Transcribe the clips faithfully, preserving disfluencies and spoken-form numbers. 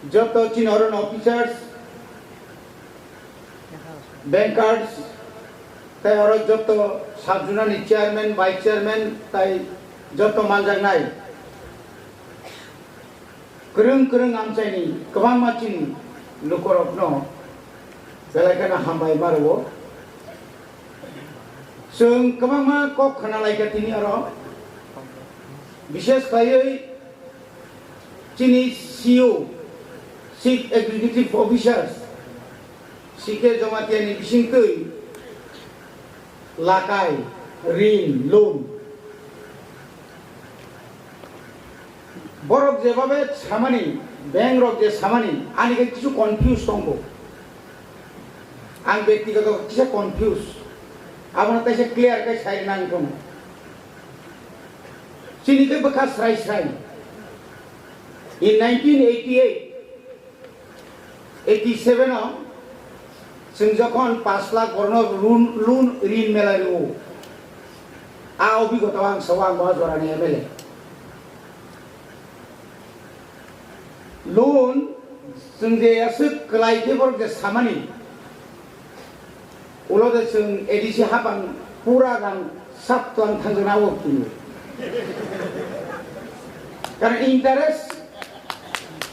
Joto chini oro officers, bankers, tai oro joto sub zonal ni chairman, vice chairman, tai joto manjaknai kwrwng kwrwng amchaini kwbangma chini lukorokno belai kheno hambai ma rwo. Chwng kwbangma kok khna lai kha tini oro, bishes khlaiwi chini C E O, Chief Executive Officers, C K Jamatia ni bisingtwi lakai, rin, loan. Borok jebabe samani, bank rok je samani, ani khe kisu confuse tongo. Ang bektigoto kisa confuse. Abono taisa clear khe sai nang tongo. Chini khe bwkha srai srai. In nineteen eighty-eight, eighty-seven o chwng jokhon pash lakh borno loan, loan rin mela rio. A obhigota ang sao, ang bo jorani M L A. Loan chwng je aswk kwlai khe borok je samani, ulo de chwng A D C hapang pura rang sap tlang thangjakna o kunu. Karon interest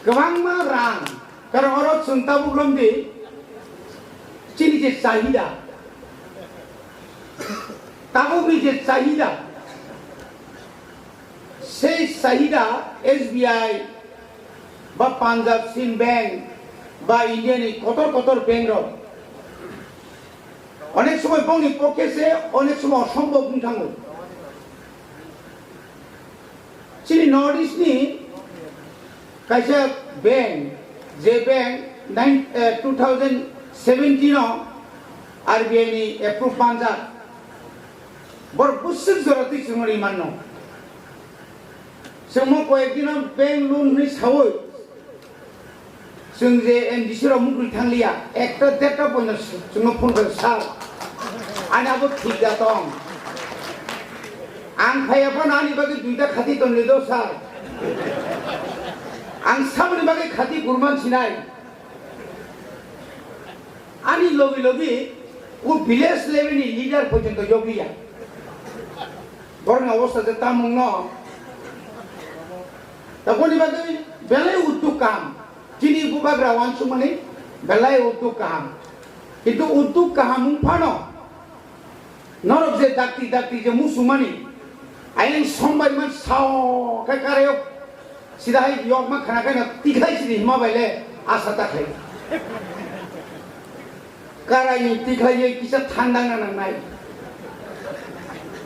kwbangma rang, karon oro chwng tabuk romdi chini je chahida, tabukni je chahida, sei chahida S B I ba Punjab Sind Bank ba India ni kotor kotor bank rok onek somoi bongni pocket se onek somoi osombob wng thango. Chini North East ni kaisa bank, je bank nine, eh, two thousand seventeen o R B I ni approve manjak, borok bwswk jora twi chwngno ri manno. Chwngno koyek dino bank loan hwnwi saui, chwng je M D C rok mukri thangliya, ekta derta poino chwngno phone khe, "Sir, ani abo thik da tong. Ang phaiya phano ani bagwi duita khati tonwi do, sir. Ang samani bagwi khati gurman sinai." Ani logi logi o village level ni leader porjonto yogliya. Borokni obostha je tamung no. Taboni bagwi belai udduk kaham. Chini bubagra wansukmani belai udduk kaham. Kintu udduk kaham wng phano norok je dakti dakti je musumani, ayang sombai man sao khe karayok sida hai yokma khana khe na tikhlai sidi hima bai le asa ta khai. Karai ni tikhlai ye kisa thandang na nangnai.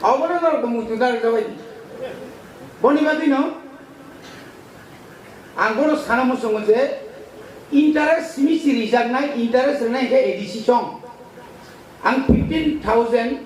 Obono norok bo muitu dar jabai. Boni bagwi no ang bono sana muchungo je interest simi si rijaknai, interest rwnai khe A D C song. Ang fifteen thousand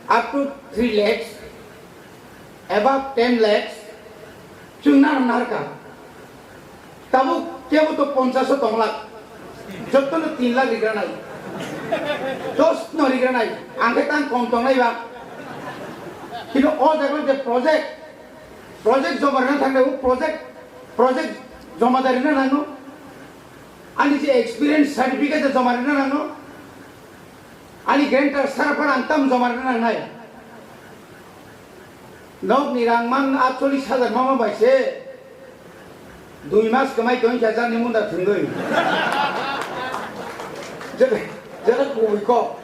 up to three lakhs, above ten lakhs, chwng narwk narwkha. Tabuk kebo to ponchash o tong lak, jotto no tin lakh rigra nai, dos no rigra nai, ang khe tang kom tongnai ba. Kintu o jaga je project, project joma rwna thangna, o project, project joma da rwna nango. Ani je experience certificate joma rwna nango. Ani guarantor sara phano ang tam joma rwna nangnai. Nokni rang man atchollish hajar mama bai se dui mas kwmai tong kha jani munda thwngwi. Jere, jere kubui kok.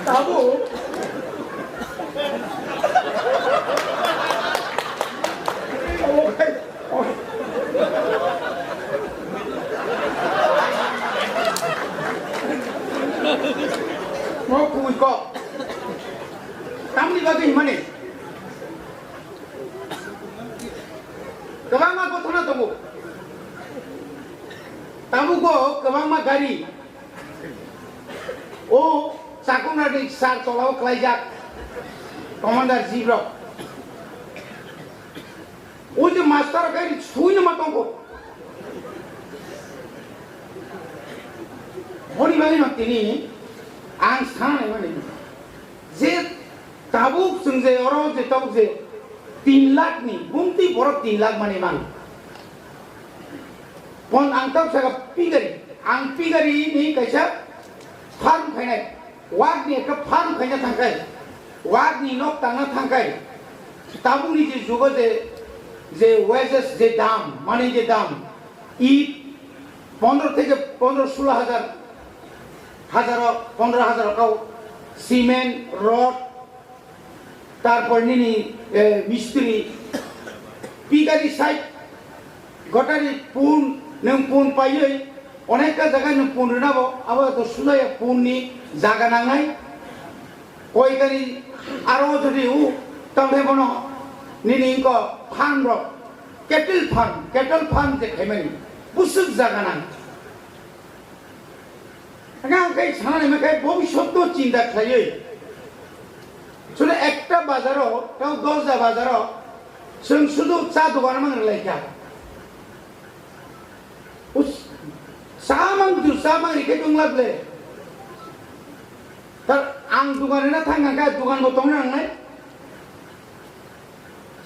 Tabuk. Mo kui kok. Tamni bagwi himani. Kwbangma gothona tongo. Tabukbo kwbangma gari. O chakungrokni sar tolao klaijak commander jeep rok. O je master gari suino ma tongo. Boni bagwi no tini Ang sana naimani je tabuk chwng je oro je tabuk je tin lakh ni bumti borok tin lakh mani man. Pon ang tabuk saka pigari, ang pigari ni kaisa farm khainai, wak ni ekta farm khaina thangkai, wak ni nok tangna thangkai. Tabuk ni je jugo je, je wages je dam, mani je dam, it pondro theke pondro solo hajar, hajaro, pondro hajar kau, cement, rod, tarpor nini, eh, mistri, pigari side, gotari pun, nwng pun paiwi, onekta jaga nwng pun rwnabo, abo to sujaya pun ni jaga nangnai, koi kari aro jodi u, tamle bono nini inko farm rok, cattle farm, cattle farm je khaimani, busuk jaga nang. Ang khe sanani hwnkhe bhobishyot no chinta khlaiwi. Sudu ekta bazaro, tao dosda bazaro, chwng sudu cha dogan mang rwlaikha. Us, cha mang tu cha mang rikhe tongla ble. Tar ang dogan rwna thang kha, dogan bo tongna nangnai.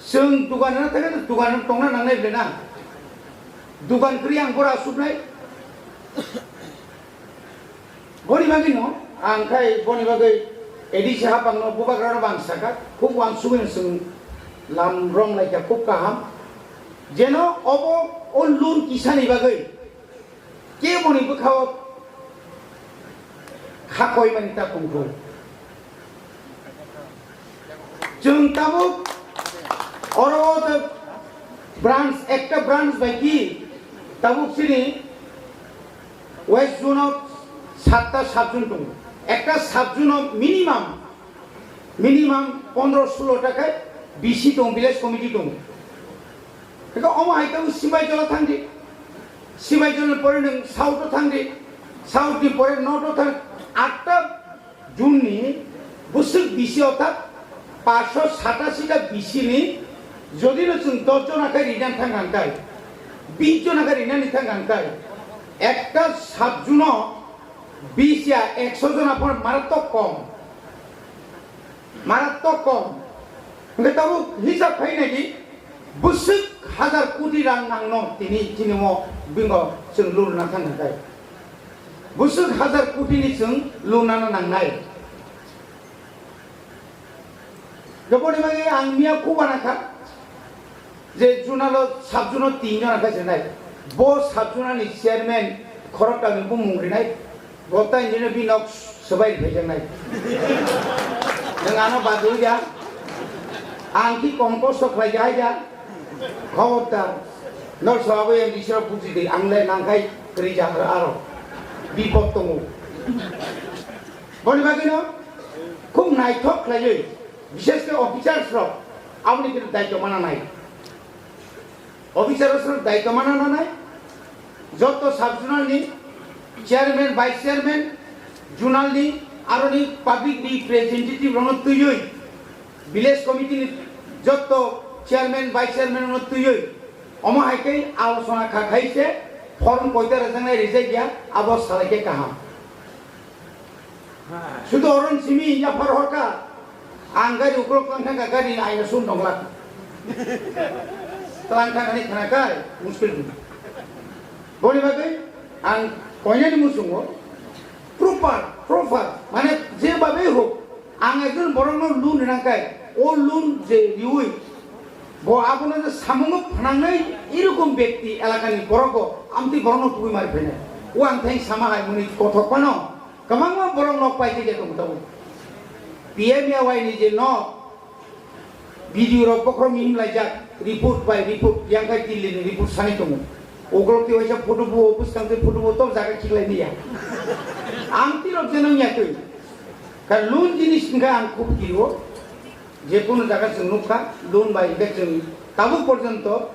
Chwng dugan rwna thangkhe dugan tongna nangnai ble na. Dugan kwrwi ang bora asubnai. Boni bagwi no ang khai boni bagwi A D C hapang no bubagra no bang saka khub wansugwi no chwng lam rom laikha khub kaham. Jeno obo o loan kisani bagwi Keboni bwkhao kha koimani ta tongkhu. Chwng tabuk oro o je branch, ekta branch bai ki tabuk chini West Zone o satta sub zone tongo. Ekta sub zone o minimum Minimum pondro solo ta khe B C tong, village committee tong. Eko omo hai tong Sibaijala thang di. Sibaijala ni pore nwng south o thang di. South ni pore north o thang. Atta June ni bwswk B C o ta paanch sho satasi ta B C ni jodi no chwng dos jona khe rinani thang kha kai. Bis jona khe rinani thang kha kai. Ekta sub zone o B C ya ekso jona phano maratwk kom. Maratwk kom. Hwnkhe tabuk hisab khai nai di, bwswk hajar koti rang nangno tini chini o bingo chwng loan rwna thang kha kai. Bwswk hajar koti ni chwng loan rwna nangnai. Joboni bagwi ang miya khubana kha. Je zonal o sub zone o tin jona khe se nai. Bo sub zone ni chairman khorokta ni bumung rinai. Bo ta engineer bi nok swbai phai jaknai. Nwng ano badui da. Ang ki kom kosto khlai ja hai da. Khobor da. Nok swbai M D C rok buji di. Ang le nang khai kwrwi ja aro aro. Bipod tongo. Boni bagwi no khub naithok khlaiwi. Bishesh khe officers rok aboni khe daityo mana nai. Officers rok daityo mana nanai. Joto sub zonal ni chairman, vice chairman, zonal ni aro ni public representative rok no twiwi village committee ni joto chairman, vice chairman rok no twiwi omo hai khe alochona kha khai se form koita rwjaknai rijak ya abo salai khe kaham. Sudo oron simi yaphar horka. Ang gari uklok tlang thangkha, gari ni aina sum dongla. Tlang thangkha ni khana kai, muskil di. Boni bagwi ang koinani muchungo proper, proper, mane je babe hok, ang ekjon borokno loan rinang kai, o loan je riwi, bo abono je samungo phnangnai, irokom bekti elakani borokbo amtwi borokno tubui mari phainai. O ang theng sama hai muni kothok phano, Kwbangma borok nok pai thai tongo tabuk. P M A Y ni je nok, B D O rok bokhorok ni himlaijak, report by report, yang khai Delhi ni report sanai tongo. Ugrok twi waisa photo bo, bwskang twi photo bo, tok jaga khiklai maya. Ang tirok je nang ya twi. Ka loan jinis hwnkha ang khub kiro. Je kono jaga chwng nukha, loan bai hwnkhe chwng tabuk porjonto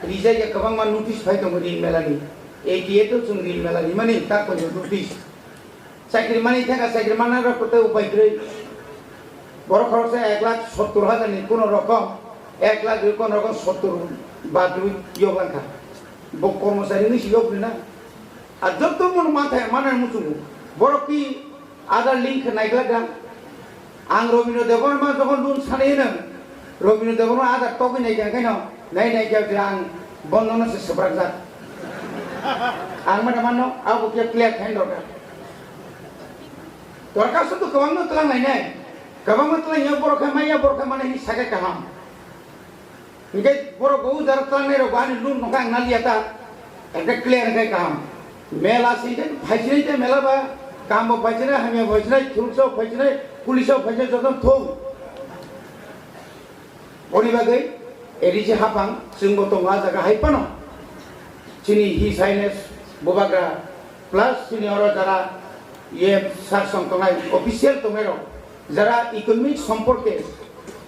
rijak ya kwbangma notice phai tongo rin mela ni. A T A to chwng rin mela ni mani tak koino notice. Chakri mani thangkha, chakri manna rok kwtwi upai kwrwi. Borok khoroksa ek lakh sottor hajar ni kono rokom, ek lakh rwi kono rokom sottor ba rwi yok langkha. Bo kormochari ni si yok rina. A jotto mono manthai mana muchungo. Borok ki Aadhaar link khe naiglak da. Ang Robindra Debbarma jokhon loan sanai hwno, Robindra Debbarma Aadhaar togwi nai kha khaino, nai nai kha je ang bondo no se swbrak jak. Ang mada manno abo khe clear khain dorkar. Dorkar se to kwbangno twlang nai nai. Kwbangma twlang ya borok khe maya borok khe mane hi sakhe kaham. Hingke borok bo jara tlangnai rok bo ani loan nokha ang naliya ta. Ekta clear khe kaham. Mela singke phaisinai te mela ba, kam bo phaisinai, hamya phaisinai, thuruksa phaisinai, police phaisinai, joto thung. Boni bagwi A D C hapang chwngbo tongo a jaga hai phano. Chini His Highness Bubagra plus chini oro jara ye sar song tongnai, official tongnai rok. Jara economic somporke,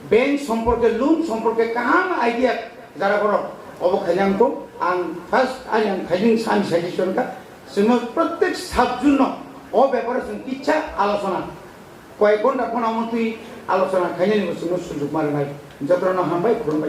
bank somporke, loan somporke kaham idea jara borok obo khaina wngkho. Ang first ani ang khaijing sami suggestion kha, chwngno protek subject no o beparo chwng kisa alochona, koyek ghonta phano omo twi alochona khainani bo chwngno sujuk ma rwnai. Jotono hambai, khulumbai.